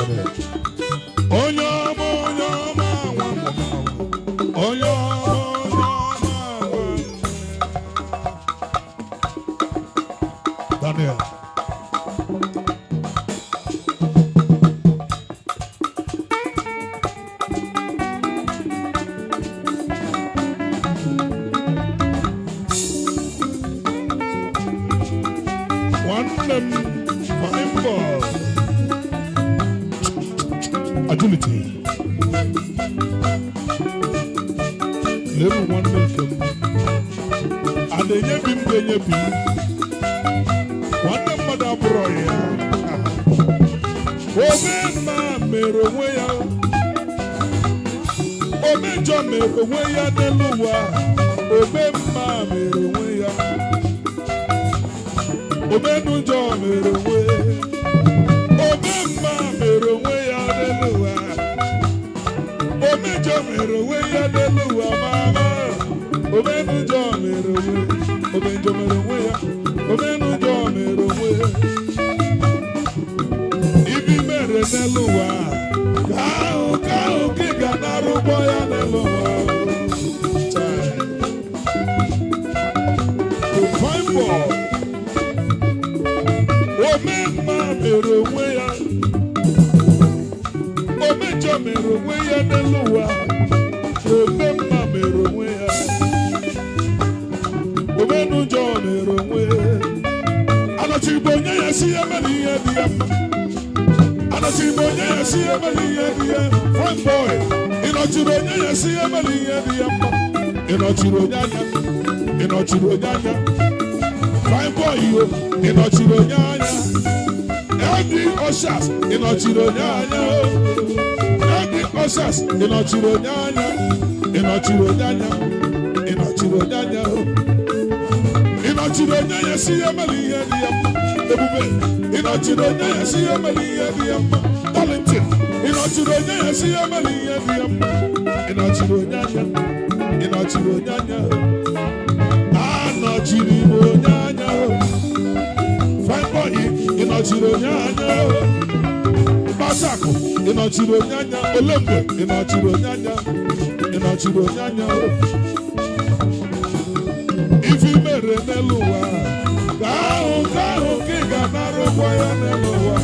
Daniel. Onye ọma, onye ọma, nwa mama. Onye ọma, onye ọma, nwa. Daniel. Nwanne m, fine boy. Agility. Lee m nwanne nke m. A na-enyebi m ga-enyebi m. Nwanne mmadụ abụrọ ya. Omemma mere onwe ya. Omejọ mere onwe ya n'elu ụwa. Omemma mere onwe ya. Omenujọ mere onwe ya. Omemma mere onwe ya n'elu ụwa. Omejọ mere onwe ya n'elu ụwa mama. Omenujọ mere onwe. Omejọ mere onwe ya. Omenujọ mere onwe ya. Ibi mere n'elu ụwa. Ka ahụ ka ahụ ka ị ga nara ụgbọ ya n'elu ụwa. Chai. Fine boy. Omemma mere onwe ya. Omejọ mere onwe ya n'elu ụwa. Omemma mere onwe ya. Omenujọ mere onwe ya. Anọchiri m onye ya si ya mere ihe dị ya mma. Anọchiri m onye ya si ya mere ihe dị ya. Fine boy. Ị nọchiri onye ya si ya mere ihe dị ya mma. Ị nọchiri onye anya. Ị nọchiri onye anya. Fine boy yo. Ị nọchiri onye anya. Edi Oshas, ị nọchiri onye anya o. Edi Oshas, ị nọchiri onye anya. Ị nọchiri onye anya. Ị nọchiri onye anya o. Ị nọchiri onye ya si ya mere ihe dị ya mma. Ebube, ị nọchiri onye ya si ya mere ihe dị ya mma. Talented, ị nọchiri onye ya si ya mere ihe dị ya mma. Ị nọchiri onye anya. Ị nọchiri onye anya o. Anọchiri m onye anya o. Fine boy, ị nọchiri onye anya o. Kpasakụ, ị nọchiri onye anya. Olemgbe, ị nọchiri onye anya. Ị nọchiri onye anya o. Ife i mere n'elu ụwa, ka ahụ ka ahụ ka ị ga-anara ụgwọ ya n'elu ụwa.